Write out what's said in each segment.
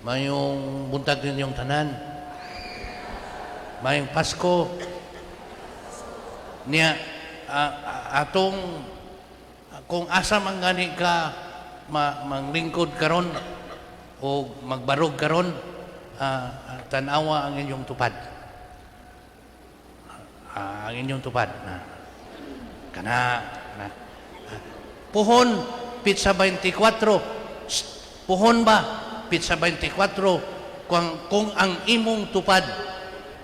Mayong buntag ninyong tanan. Mayong Pasko. Niya atong kung asa man gani ka manglingkod karon o magbarog karon, tan-awa ang inyong tupad. Ang inyong tupad. Na. Kana, na. Puhon, petsa 24. Shh, puhon ba? Petsa 24. Kung ang imong tupad,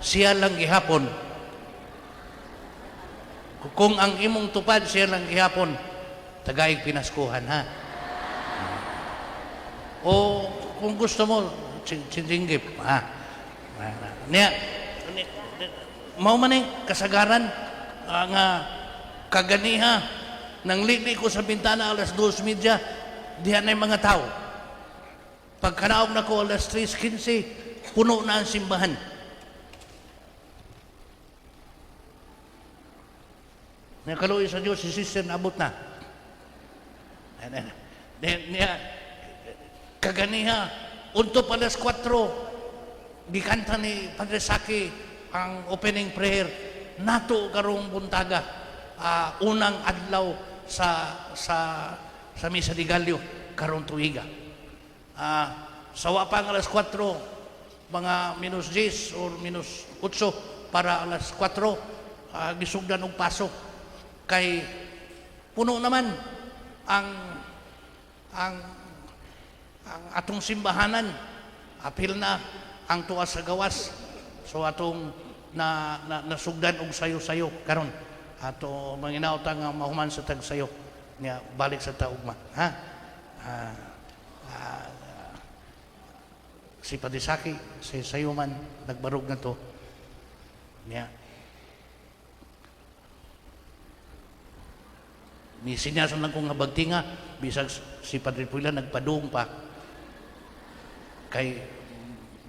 siya lang gihapon. Kung ang imong tupad, siya lang gihapon, tagaig pinaskuhan, ha? O kung gusto mo, tsinggip, ha? Niya, mao man eh, kasagaran, nga kaganiha, nang lili ko sa bintana alas 2:30, diha na yung mga tao. Pagkanaog na ko alas 3:15, puno na ang simbahan. Nakaluoy sa Diyos, si sister naabot na. Niya, kaganiha, unto pa alas 4, gikanta ni Padre Saki ang opening prayer. Nato karong buntaga, unang adlaw sa Misa de Gallo karong tuiga. Sawa pa ang alas 4, mga minus 10 or minus 8 para alas 4, gisugdan og pasok. Kay puno naman ang atong simbahanan, apil na ang tuwa sa gawas. So atong na nasugdan og sayo-sayo karon. Ato manginaw ta nga mahuman sa tagsayo niya balik sa taugma, ha? Si Padre Saki sa sayo man nagbarog na to niya. Ni sinyasan lang kong habagtinga bisag si Padre Puila nagpadung pa kay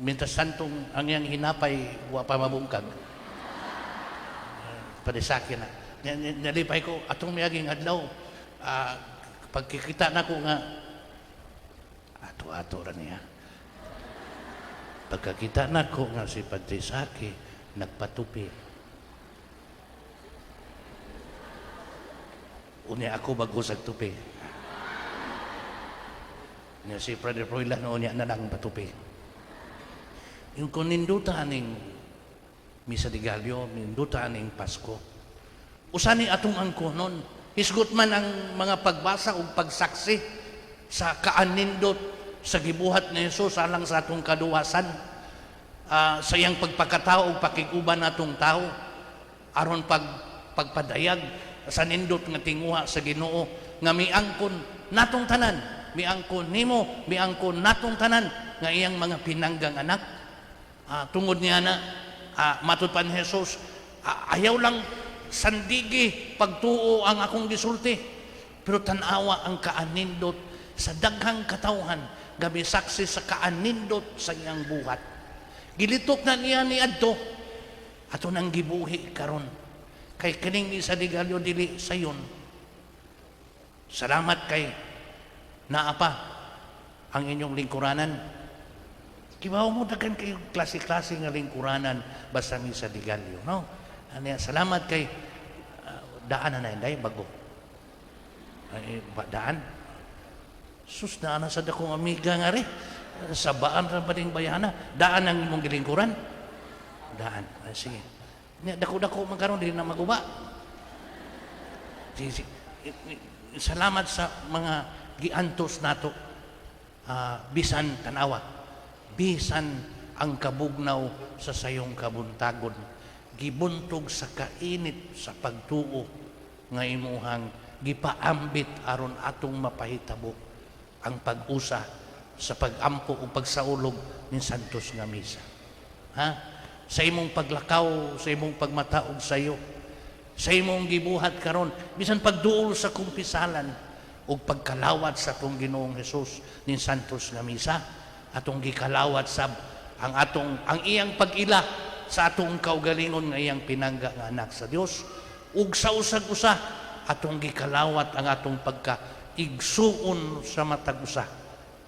mintas tantong ang iyang hinapay wa pa mabungkag. Padre Saki na. Nalipay ko atong miaging adlaw, pagkikita nako nga ato-ato ra niya. Pagkakita nako nga si Padre Saki nagpatupi. Unya ako bago sa tupi. Nya si Brother Froilan unya na lang patupi. Yung kung ninduta aning Misa de Gallo, ninduta aning Pasko. Usani atong angkonon. Hisgot man ang mga pagbasa o pagsaksi sa kaanindot sa gibuhat ni Jesus alang sa atong kaduwasan, sa iyang pagpakatao o pakig-uban natong tao aron pagpadayag sa nindot nga tinguha sa Ginoo nga miangkon natong tanan, miangkon nimo, miangkon natong tanan nga iyang mga pinanggang anak. Tungod niya na, matud pa ni Jesus, ayaw lang sandigi pagtuo ang akong gisulti, pero tan-awa ang kaanindot sa daghang katawhan gabi saksi sa kaanindot sa iyang buhat. Gilitok na niya ni adto ato nang gibuhi karon. Kay kining Misa de Gallo dili sayon. Salamat kay naa pa ang inyong lingkuranan. Kibaw mo daghan kayo klase-klase nga lingkuranan basta Misa de Gallo, no? Anya, salamat kay daan na na inday bago. Ay, ba, daan. Sus, daan na sa dakong amiga nga ri. Sa baan ra ba ding bayana? Daan ang imong gilingkuran? Daan. Ay, sige. Nya, dako-dako man karon dili na maguba. Sige, sige. Salamat sa mga giantos nato. Bisan tanawa, bisan ang kabugnaw sa sayong kabuntagon, gibuntog sa kainit sa pagtuo nga imuhang gipaambit aron atong mapahitabo ang pag-usa sa pag-ampo o pagsaulog ni Santos nga misa. Ha? Sa imong paglakaw, sa imong pagmataog sayo, sa imong gibuhat karon, bisan pagduol sa kumpisalan ug pagkalawat sa atong Ginoong Hesus ning Santos nga misa, atong gikalawat sab ang iyang pag-ila sa atong kaugalingon nga iyang pinangga nga anak sa Dios, ug sa usag usa atong gikalawat ang atong pagka igsuon sa matag usa.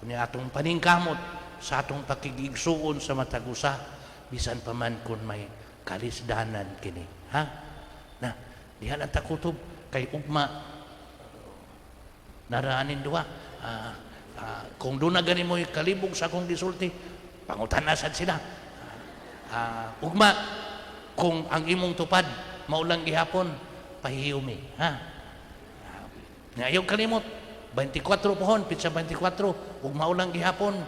Unya atong paningkamot sa atong pakigigsuon sa matag usa, bisan pa man kung may kalisdanan kini, ha? Na diha lang ta kutob kay ugma naraanin duha. Kung doon na gani mo'y kalibog sa akong gisulti, pangutana sad sila. Ugma kung ang imong tupad maulang gihapon, pahiyumi, ha? Nga ayaw kalimot, 24 pohon, pitsa 24, ug maulang gihapon,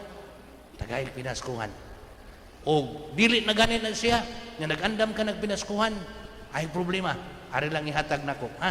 tagay pinaskuhan. O dili na gani na siya, nga nag-andam ka nagpinaskuhan, ay problema, ari lang ihatag nako, ha?